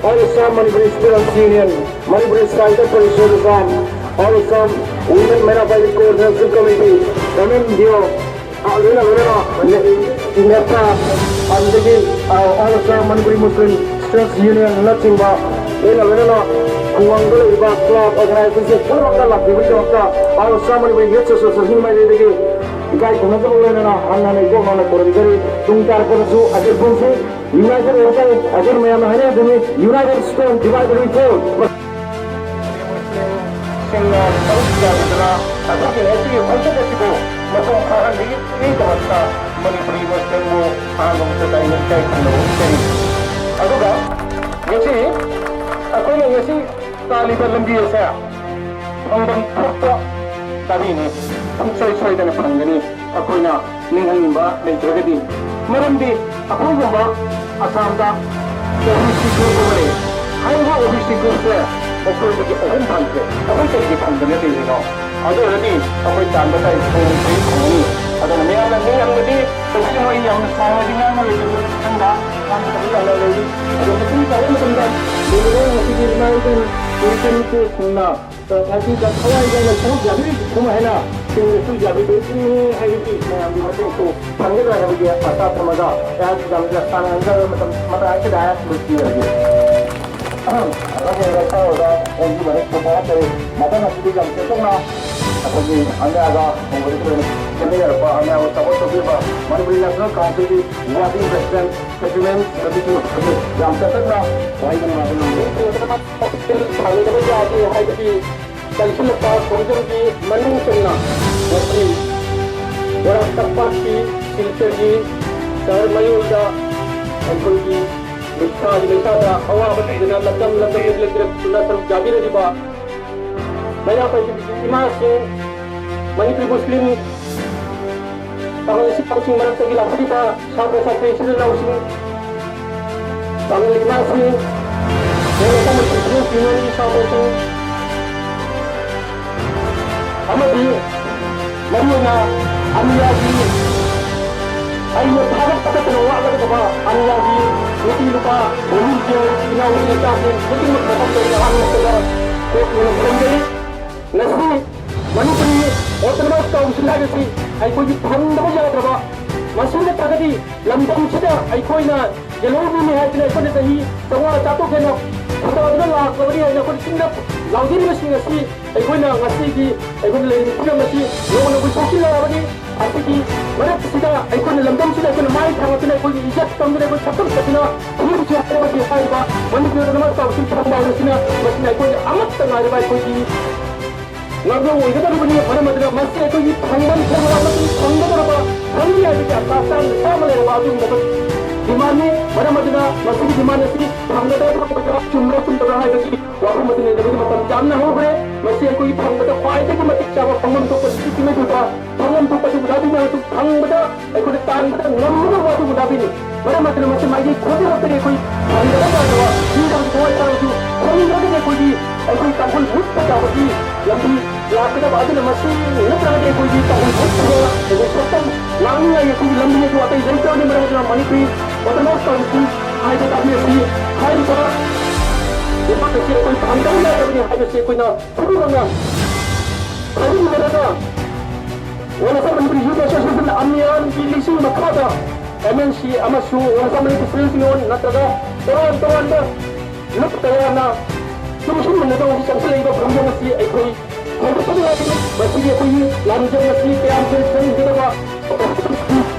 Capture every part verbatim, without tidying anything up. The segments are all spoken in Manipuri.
All Assam Manipuri Students Union, Manipuri Sahitya Parishad Assam, All Assam Women Mera Bhai Coordination Committee, M M D O, ꯑ, ꯂꯣꯏꯅ ꯂꯣꯏꯅꯅ ꯅꯦ-, ꯅꯦꯞꯇꯥ, ꯑꯗꯨꯗꯒꯤ, ꯑ, All Assam Manipuri Muslim Students Union ꯅꯆꯤꯡꯕ ꯂꯣꯏꯅ ꯂꯣꯏꯅꯅ ꯈꯨꯡꯒꯪꯗ ꯂꯩꯔꯤꯕ club organization ꯄꯨꯝꯅꯃꯛꯇ ꯂꯥꯛꯄꯤꯕꯒꯤꯗꯃꯛꯇ All Assam Manipuri Youth Association ꯒꯤ ꯃꯥꯏꯀꯩꯗꯒꯤ ꯏꯀꯥꯏ ꯈꯨꯝꯅꯖꯕ ꯂꯣꯏꯅꯅ ꯍꯟꯅ ꯍꯟꯅ ꯏꯀꯣꯛ ꯃꯥꯟꯅ ꯈꯨꯔꯨꯝꯖꯔꯤ꯫ ꯇꯨꯡ ꯇꯥꯔꯛꯄꯗꯁꯨ ꯑꯩꯈꯣꯏ ꯄꯨꯟꯁꯤ United ꯑꯣꯏꯔꯛꯀꯅꯤ꯫ ꯑꯩꯈꯣꯏꯅ ꯃꯌꯥꯝꯅ ꯍꯥꯏꯅꯔꯤꯗꯨꯅꯤ, "United stand, divided we fall"꯫ ꯁꯤꯡꯅ ꯁꯔꯨꯛ ꯌꯥꯕꯤꯗꯨꯅ ꯑꯩꯈꯣꯏꯒꯤ ꯉꯁꯤꯒꯤ ꯈꯣꯡꯆꯠ ꯑꯁꯤꯕꯨ ꯃꯄꯨꯡ ꯐꯥꯍꯟꯕꯒꯤꯗꯃꯛꯇ ꯃꯅꯤꯄꯨꯔꯤ ꯃꯁꯦꯟꯕꯨ ꯑꯍꯥꯟꯕ ꯃꯛꯇꯗ ꯑꯩꯅ ꯏꯀꯥꯏ ꯈꯨꯝꯅꯕ ꯎꯠꯆꯔꯤ꯫ ꯑꯗꯨꯒ ꯉꯁꯤ ꯑꯩꯈꯣꯏꯅ ꯉꯁꯤ ꯇꯥꯜꯂꯤꯕ ꯂꯝꯕꯤ ꯑꯁꯦ ꯐꯪꯐꯝ ꯊꯣꯛꯄ ꯂꯝꯕꯤꯅꯤ, ꯁꯨꯡꯁꯣꯏ ꯁꯣꯏꯗꯅ ꯐꯪꯒꯅꯤ꯫ ꯑꯩꯈꯣꯏꯅ ꯅꯤꯡꯍꯟꯕ ꯂꯩꯇ꯭ꯔꯒꯗꯤ, ꯃꯔꯝꯗꯤ ꯑꯩꯈꯣꯏꯒꯨꯝꯕ ꯑꯁꯥꯝꯗ ꯑꯣ ꯕꯤ ꯁꯤ group ꯑꯃ ꯂꯩ꯫ ꯍꯥꯏꯔꯤꯕ ꯑꯣ ꯕꯤ ꯁꯤ group ꯁꯦ ꯑꯩꯈꯣꯏꯗꯒꯤ ꯑꯍꯨꯝ ꯐꯪꯈ꯭ꯔꯦ꯫ ꯑꯩꯈꯣꯏ ꯀꯔꯤꯒꯤ ꯐꯪꯗꯅꯗ꯭ꯔꯤꯅꯣ? ꯑꯗꯨ ꯑꯣꯏꯔꯗꯤ ꯑꯩꯈꯣꯏ ꯇꯥꯟꯕ ꯇꯥꯏ, ꯐꯪꯕꯗꯤ ꯐꯪꯒꯅꯤ꯫ ꯑꯗꯨꯅ ꯃꯤꯌꯥꯝꯅ ꯅꯤꯡꯍꯟꯕꯗꯤ ꯀꯩꯁꯨ ꯑꯩ ꯌꯥꯝꯅ ꯁꯥꯡꯅꯗꯤ ꯉꯥꯡꯉꯔꯣꯏꯗꯕꯅꯤ꯫ ꯃꯊꯪꯗ ꯉꯥꯡꯒꯗꯕ ꯌꯥꯝꯅ ꯂꯩꯔꯤ꯫ ꯑꯗꯣ ꯃꯇꯨꯡ ꯇꯥꯕ ꯃꯇꯝꯗ ꯂꯩꯔꯤꯕ ꯉꯁꯤꯒꯤ ꯏꯃꯥ ꯏꯕꯦꯟ ꯏꯆꯟ ꯏꯆꯦꯁꯤꯡꯅ ꯄꯥꯔꯇꯤꯗ ꯊꯋꯥꯏ ꯌꯥꯎꯅ ꯁꯔꯨꯛ ꯌꯥꯕꯤꯔꯤꯕ ꯍꯥꯏꯅ ꯁꯤꯡꯗꯁꯨ ꯌꯥꯕꯤꯗꯣꯏꯅꯤ ꯍꯥꯏꯕꯒꯤ ꯃꯌꯥꯝꯒꯤ ꯃꯇꯦꯡꯁꯨ ꯐꯪꯒꯗ꯭ꯔꯥ ꯍꯥꯏꯕꯒꯤ ꯑꯥꯁꯥ ꯊꯝꯃꯒ ꯑꯩꯍꯥꯛꯀꯤ ꯂꯝꯁꯤꯗ ꯁꯥꯟꯅꯍꯟꯖꯔꯕ ꯃꯇꯝ ꯃꯇꯥꯡ ꯑꯁꯤꯗ ꯑꯩꯍꯥꯛ ꯂꯣꯏꯁꯤꯟꯖꯔꯒꯦ꯫ ꯑꯩꯈꯣꯏꯒꯤ ꯂꯩꯀꯥꯏ ꯑꯣꯖꯥ ꯑꯦꯟ ꯖꯤ ꯃꯅꯤꯄꯨꯔ ꯐꯥꯎꯔꯛꯆꯔꯤ꯫ ꯃꯊꯪ ꯑꯁꯤꯗꯤ ꯌꯥꯝ ꯇꯦꯟꯇꯛꯅ ꯑꯩꯈꯣꯏꯒꯤ ꯑꯃꯤꯌꯥꯒ ꯍꯧꯕꯗꯒꯤ ꯑꯣꯏꯅ ꯁꯦꯝꯃꯤꯟꯅꯔꯛꯄ ꯑꯃꯤꯌꯥꯕꯨ support ꯇꯧꯕꯤꯕ ꯃꯅꯤꯄꯨꯔꯤ National Council ꯒꯤ working president ꯁꯦꯟꯇꯤꯃꯦꯟ ꯀꯃꯤꯇꯤ ꯌꯥꯝ ꯇꯦꯟꯇꯛꯅ ꯋꯥꯍꯩ ꯃꯉꯥ ꯑꯗꯨꯝ ꯊꯥꯡꯗꯕ ꯌꯥꯗꯦ ꯍꯥꯏꯕꯗꯤ ꯆꯪꯁꯤꯜꯂꯛꯄ ꯈꯣꯡꯖꯪꯒꯤ ꯃꯅꯨꯡ ꯆꯟꯅ ꯉꯁꯤ ꯕꯣꯔꯥ ꯇꯝꯄꯥꯛꯀꯤ ꯁꯤꯜꯆꯔꯒꯤ ꯁꯍꯔ ꯃꯌꯣꯜꯗ ꯑꯩꯈꯣꯏꯒꯤ ꯂꯩꯁꯥꯒꯤ ꯂꯩꯁꯥꯗ ꯑꯋꯥꯕ ꯄꯤꯗꯨꯅ ꯂꯝꯗꯝ ꯂꯝꯗꯝ ꯂꯦꯛꯂꯛꯇꯨꯅ ꯁꯔꯨꯛ ꯌꯥꯕꯤꯔꯤꯕ ꯃꯩꯔꯥ ꯄꯥꯏꯕꯤ ꯏꯃꯥꯁꯤꯡ, ꯃꯅꯤꯄꯨꯔ ꯃꯨꯁꯂꯤꯝ ꯄꯥꯉꯜ ꯏꯆꯤꯜ ꯏꯅꯥꯎꯁꯤꯡ ꯃꯔꯛꯇꯒꯤ ꯂꯥꯛꯄꯤꯔꯤꯕ ꯁꯥꯇ꯭ꯔ ꯁꯥꯇ꯭ꯔꯤ ꯏꯆꯤꯜ ꯏꯅꯥꯎꯁꯤꯡ, ꯄꯥꯉꯜ ꯏꯃꯥꯁꯤꯡ, ꯃꯣꯏꯅ ꯀꯟꯅ ꯄꯨꯟꯁꯤꯟꯅ ꯄꯤꯅꯔꯤ ꯁꯥꯇ꯭ꯔꯁꯤꯡ ꯑꯃꯗꯤ ꯃꯔꯨꯑꯣꯏꯅ ꯑꯃꯤꯌꯥꯒꯤ ꯑꯩꯅ ꯊꯥꯒꯠꯄ ꯈꯛꯇꯅ ꯋꯥꯠꯂꯒꯗꯕ ꯑꯟꯌꯥꯒꯤ ꯅꯨꯄꯤ ꯅꯨꯄꯥ, volunteer, ꯏꯅꯥꯎ ꯅꯨꯄꯤ ꯃꯆꯥꯁꯤꯡ ꯈꯨꯗꯤꯡꯃꯛ ꯃꯐꯝꯗ ꯑꯩꯅ ꯑꯍꯥꯟꯕ ꯃꯛꯇꯗ ꯀꯣꯛ ꯃꯦꯟ ꯊꯝꯖꯔꯤ꯫ ꯉꯁꯤ ꯃꯅꯤꯄꯨꯔꯤ Autonomous Council ꯍꯥꯏꯕꯁꯤ ꯑꯩꯈꯣꯏꯒꯤ ꯐꯪꯗꯕ ꯌꯥꯗ꯭ꯔꯕ, ꯃꯁꯤ ꯅꯠꯇ꯭ꯔꯒꯗꯤ ꯂꯝꯗꯝꯁꯤꯗ ꯑꯩꯈꯣꯏꯅ ꯌꯦꯜꯍꯧꯗꯣꯏꯅꯤ ꯍꯥꯏꯗꯅ ꯑꯩꯈꯣꯏꯅ ꯆꯍꯤ ꯆꯥꯝꯃꯉꯥ ꯆꯥꯇ꯭ꯔꯨꯛ ꯍꯦꯟꯅ ꯈꯨꯗꯥꯗꯨꯅ ꯂꯥꯛꯂꯕꯅꯤ ꯍꯥꯏꯅ ꯑꯩꯈꯣꯏꯅ ꯆꯤꯡꯗ ꯂꯥꯎꯖꯔꯤꯕꯁꯤꯡ ꯑꯁꯤ ꯑꯩꯈꯣꯏꯅ ꯉꯁꯤꯒꯤ ꯑꯩꯈꯣꯏꯅ ꯂꯩꯔꯤꯕ ꯐꯤꯕꯝ ꯑꯁꯤ ꯅꯣꯡꯃ ꯅꯣꯡꯃꯒꯤ ꯁꯣꯛꯆꯤꯜꯂꯛꯂꯕꯅꯤ꯫ ꯑꯁꯤꯒꯤ ꯃꯔꯛꯁꯤꯗ ꯑꯩꯈꯣꯏꯅ ꯂꯝꯗꯝꯁꯤꯗ ꯑꯩꯈꯣꯏꯅ ꯃꯥꯏ ꯊꯥꯡꯒꯠꯇꯨꯅ ꯑꯩꯈꯣꯏꯒꯤ ꯏꯖꯠ ꯀꯪꯗꯨꯅ ꯑꯩꯈꯣꯏ ꯁꯛꯇꯝ ꯆꯠꯇꯨꯅ ꯐꯤꯕꯝꯁꯤ ꯍꯥꯏꯔꯕꯗꯤ ꯍꯥꯏꯔꯤꯕ ꯃꯅꯤꯄꯨꯔꯗ ꯃꯔꯛ ꯇꯧꯁꯤꯟ ꯐꯪꯕ ꯍꯥꯏꯕꯁꯤꯅ ꯃꯁꯤꯅ ꯑꯩꯈꯣꯏꯒꯤ ꯑꯃꯠꯇ ꯉꯥꯏꯔꯕ ꯑꯩꯈꯣꯏꯒꯤ ꯉꯥꯛꯂꯧ ꯑꯣꯏꯒꯗꯧꯔꯤꯕꯅꯤ꯫ ꯃꯔꯝ ꯑꯗꯨꯅ ꯃꯁꯤ ꯑꯩꯈꯣꯏꯒꯤ ꯐꯪꯐꯝ ꯊꯣꯛꯂꯕ ꯑꯃꯁꯨꯡ ꯐꯪꯒꯗꯧꯔꯕ, ꯐꯪꯅꯤ ꯍꯥꯏꯕꯒꯤ ꯑꯥꯁꯥ ꯆꯥꯝꯃ ꯆꯥꯝꯃ ꯂꯩꯔꯕ ꯑꯗꯨꯒꯨꯝꯂꯕ demandꯅꯤ꯫ ꯃꯔꯝ ꯑꯗꯨꯅ ꯃꯁꯤꯒꯤ demand ꯑꯁꯤ ꯐꯪꯒꯗ꯭ꯔꯥ ꯐꯪꯉꯣꯏꯗ꯭ꯔꯥ, ꯆꯨꯝꯕ꯭ꯔꯥ ꯆꯨꯝꯗꯕ꯭ꯔꯥ ꯍꯥꯏꯕꯒꯤ ꯋꯥꯐꯝ ꯑꯗꯨ ꯅꯩꯅꯕꯒꯤ ꯃꯇꯝ ꯌꯥꯝꯅ ꯍꯧꯈ꯭ꯔꯦ꯫ ꯃꯁꯤ ꯑꯩꯈꯣꯏꯒꯤ ꯐꯪꯕꯗ ꯈ꯭ꯋꯥꯏꯗꯒꯤ ꯃꯇꯤꯛ ꯆꯥꯕ ꯐꯪꯐꯝ ꯊꯣꯛꯄ ꯁꯤꯁꯤ ꯄꯤꯕꯤꯕ ꯐꯪꯐꯝ ꯊꯣꯛꯄ ꯑꯗꯨ ꯎꯅꯥꯕꯤꯅ ꯑꯃꯁꯨꯡ ꯐꯪꯕꯗ ꯑꯩꯈꯣꯏꯅ ꯇꯥꯟꯕꯗ ꯉꯝꯒꯗꯕ ꯑꯗꯨ ꯎꯅꯥꯕꯤꯅꯤ꯫ ꯃꯔꯝ ꯑꯗꯨꯅ ꯃꯁꯤ ꯃꯥꯏꯀꯩ ꯈꯨꯗꯤꯡꯃꯛꯇꯒꯤ ꯑꯩꯈꯣꯏ ꯐꯪꯗꯕ ꯌꯥꯗꯕ ꯃꯤꯗꯕ ꯊꯋꯥꯏ ꯇꯥꯔꯁꯨ ꯐꯪꯗ꯭ꯔꯒꯗꯤ ꯑꯩꯈꯣꯏꯒꯤ ꯑꯩꯈꯣꯏ ꯇꯥꯡꯈꯨꯜ ꯃꯨꯠꯄ ꯇꯥꯕꯒꯤ ꯂꯝꯕꯤ ꯂꯥꯛꯀꯗꯕ ꯑꯗꯨꯅ ꯃꯁꯤ ꯅꯠꯇ꯭ꯔꯒꯗꯤ ꯑꯩꯈꯣꯏꯒꯤ ꯇꯥꯡꯈꯨꯜ ꯃꯨꯠꯄ ꯑꯩꯈꯣꯏ ꯁꯛꯇꯝ ꯂꯥꯡꯅꯤꯡꯉꯥꯏꯒꯤ ꯑꯩꯈꯣꯏꯒꯤ ꯂꯝꯕꯤ ꯑꯗꯨ ꯑꯇꯩ ꯂꯩꯇꯕꯅꯤ꯫ ꯃꯔꯝ ꯑꯗꯨꯅ ꯃꯅꯤꯄꯨꯔꯤ Autonomous Council ꯍꯥꯏꯕ ꯄꯥꯔꯇꯤ ꯑꯁꯤ ꯍꯥꯏꯔꯤꯕ ꯂꯩꯕꯥꯛ ꯑꯁꯤ ꯑꯩꯈꯣꯏ ꯐꯪꯗꯕ ꯌꯥꯗꯕꯅꯤ ꯍꯥꯏꯕꯁꯤ ꯑꯩꯈꯣꯏꯅ ꯈꯨꯗꯤꯡꯃꯛꯅ ꯈꯪꯃꯤꯟꯅꯔꯒ All Assam Manipuri Youth Association ꯑꯃꯤꯌꯥꯟꯒꯤ ꯂꯤꯁꯤꯡ ꯃꯈꯥꯗ M N C ꯑꯃꯁꯨꯡ All Assam Manipuri Students Union ꯅꯠꯇ꯭ꯔꯒ ꯇꯣꯉꯥꯟ ꯇꯣꯉꯥꯟꯕ ꯂꯨꯞ ꯀꯌꯥꯅ ꯆꯨꯡꯁꯤꯟꯃꯤꯟꯅꯗꯨꯅ ꯍꯧꯖꯤꯛ ꯆꯪꯁꯤꯜꯂꯛꯂꯤꯕ ꯐꯝꯕꯥꯛ ꯑꯁꯤ ꯑꯩꯈꯣꯏ ꯍꯧꯒꯠꯄꯗ ꯉꯥꯏꯔꯤ꯫ ꯃꯁꯤꯒꯤ ꯑꯩꯈꯣꯏꯒꯤ ꯂꯝꯖꯦꯜ ꯑꯁꯤ ꯀꯌꯥꯝ ꯀꯨꯏꯅ ꯆꯪꯒꯗꯕ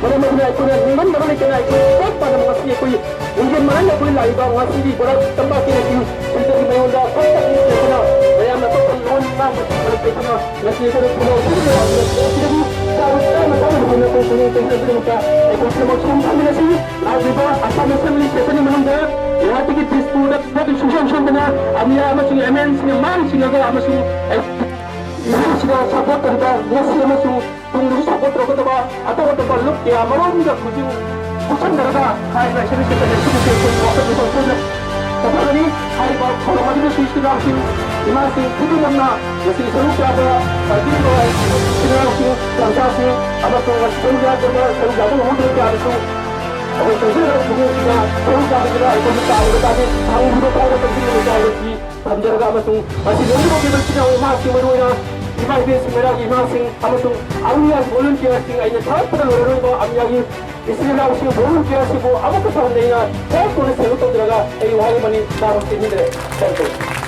ꯃꯔꯝ ꯑꯗꯨꯅ ꯑꯩꯈꯣꯏꯅ ꯅꯤꯡꯉꯝꯗꯕ ꯂꯩꯇꯅ ꯑꯩꯈꯣꯏ ꯆꯞ ꯃꯥꯟꯅꯕ ꯉꯁꯤ ꯑꯩꯈꯣꯏ ꯂꯤꯡꯖꯦꯜ ꯃꯥꯟꯅꯅ ꯑꯩꯈꯣꯏ ꯂꯥꯛꯂꯤꯕ ꯉꯁꯤꯒꯤ ꯕꯣꯔꯥ ꯇꯝꯄꯥꯛꯀꯤ ꯑꯁꯤ ꯁꯤꯗꯒꯤ ꯃꯌꯣꯟꯗ ꯐꯠꯇꯕ ꯂꯩꯇꯅ ꯃꯌꯥꯝꯅ ꯑꯇꯣꯞꯄ ꯂꯣꯟ ꯉꯥꯡꯕꯁꯤ ꯃꯔꯝ ꯂꯩꯇꯅ ꯉꯁꯤ ꯑꯩꯈꯣꯏꯅ ꯈꯨꯗꯣꯡ ꯊꯤꯕ ꯃꯌꯥꯝ ꯑꯁꯤꯗꯒꯤ ꯆꯥꯕ ꯆꯥꯅ ꯊꯛꯅꯕ ꯍꯣꯠꯅꯕ ꯄꯨꯛꯅꯤꯡ ꯆꯪꯁꯤꯟꯕꯒꯤꯗꯃꯛꯇ ꯑꯩꯈꯣꯏ ꯄꯨꯝꯅꯃꯛ ꯁꯣꯝ ꯊꯝꯃꯤꯟꯅꯁꯤ꯫ ꯂꯥꯛꯂꯤꯕ Assam Assembly sessionꯒꯤ ꯃꯅꯨꯡꯗ ꯒꯨꯋꯥꯍꯥꯇꯤꯒꯤ ꯗꯤꯁꯄꯨꯔꯗ ꯁꯨꯡꯁꯣꯟ ꯁꯣꯟꯗꯅ ꯑꯃꯤꯌꯥ ꯑꯃꯁꯨꯡ M N Cꯅ ꯃꯥꯡ ꯁꯤꯡꯉꯒ ꯑꯃꯁꯨꯡ ꯃꯤꯍꯨꯠꯁꯤꯗ support ꯇꯧꯔꯤꯕ ꯉꯁꯤ ꯑꯃꯁꯨꯡ ꯇꯨꯡꯗꯁꯨ support ꯇꯧꯔꯛꯀꯗꯕ ꯑꯇꯣꯞ ꯑꯇꯣꯞꯄ ꯂꯨꯞ ꯀꯌꯥ ꯃꯔꯨꯝꯒ ꯈꯨꯖꯤꯟ ꯈꯨꯠꯁꯝꯅꯔꯒ ꯍꯥꯏꯔꯤꯕ ꯑꯁꯤꯒꯤ ꯁꯦꯀ꯭ꯔꯦꯇꯔꯤ ꯑꯁꯤꯒꯤ ꯑꯩꯈꯣꯏ ꯋꯥꯀꯠ ꯃꯇꯧ ꯁꯣꯏꯗꯅ ꯆꯠꯊꯒꯅꯤ꯫ ꯍꯥꯏꯔꯤꯕ ꯊꯧꯔꯝ ꯑꯗꯨꯗꯁꯨ ꯏꯆꯤꯜ ꯏꯅꯥꯎꯁꯤꯡ, ꯏꯃꯥꯁꯤꯡ ꯈꯨꯗꯤꯡꯃꯛꯅ ꯉꯁꯤ ꯁꯔꯨꯛ ꯌꯥꯕ ꯄꯥꯔꯇꯤ, ꯏꯆꯤꯜ ꯏꯅꯥꯎꯁꯤꯡ, ꯂꯝꯁꯥꯁꯤꯡ ꯑꯃꯁꯨꯡ ꯉꯁꯤ ꯁꯔꯨꯛ ꯌꯥꯗꯕ, ꯁꯔꯨꯛ ꯌꯥꯕ ꯉꯝꯍꯧꯗꯕ ꯀꯌꯥꯗꯁꯨ ꯑꯩꯈꯣꯏ ꯆꯪꯁꯤꯜꯂꯒ ꯈꯨꯗꯣꯡꯊꯤꯕ ꯁꯔꯨꯛ ꯌꯥꯕꯁꯤꯗ ꯑꯩꯈꯣꯏꯁꯨ ꯇꯥꯍꯟꯕ ꯇꯥꯔꯦ꯫ ꯐꯪꯂꯤꯕ ꯐꯥꯎꯕ ꯆꯪꯁꯤꯟꯕ ꯇꯥꯔꯒꯗꯤ ꯊꯝꯖꯔꯒ ꯑꯃꯁꯨꯡ ꯃꯁꯤ ꯂꯣꯏꯅꯃꯛꯀꯤ ꯃꯆꯤꯟ ꯃꯅꯥꯎ ꯏꯃꯥꯁꯤꯡ, ꯃꯔꯨꯑꯣꯏꯅ ꯏꯃꯥ ꯏꯕꯦꯟꯁꯤꯡ, ꯃꯩꯔꯥꯒꯤ ꯏꯃꯥꯁꯤꯡ ꯑꯃꯁꯨꯡ ꯑꯃꯤꯌꯥꯒꯤ ꯚꯣꯂꯨꯟꯇꯤꯌꯔꯁꯤꯡ, ꯑꯩꯅ ꯊꯥꯒꯠꯄꯗ ꯂꯣꯏꯔꯔꯣꯏꯕ ꯑꯃꯤꯌꯥꯒꯤ ꯏꯆꯤꯜ ꯏꯅꯥꯎꯁꯤꯡ, ꯚꯣꯂꯨꯟꯇꯤꯌꯔꯁꯤꯡꯕꯨ ꯑꯃꯨꯛꯀꯁꯨ ꯍꯟꯅ ꯑꯩꯅ ꯊꯃꯣꯏ ꯊꯣꯛꯅ ꯁꯦꯂꯨꯠ ꯇꯧꯖꯔꯒ ꯑꯩ ꯋꯥꯍꯩ ꯑꯃꯅꯤ ꯃꯥꯕꯨ ꯆꯦꯟꯕꯤꯗ꯭ꯔꯦ꯫ Thank you꯫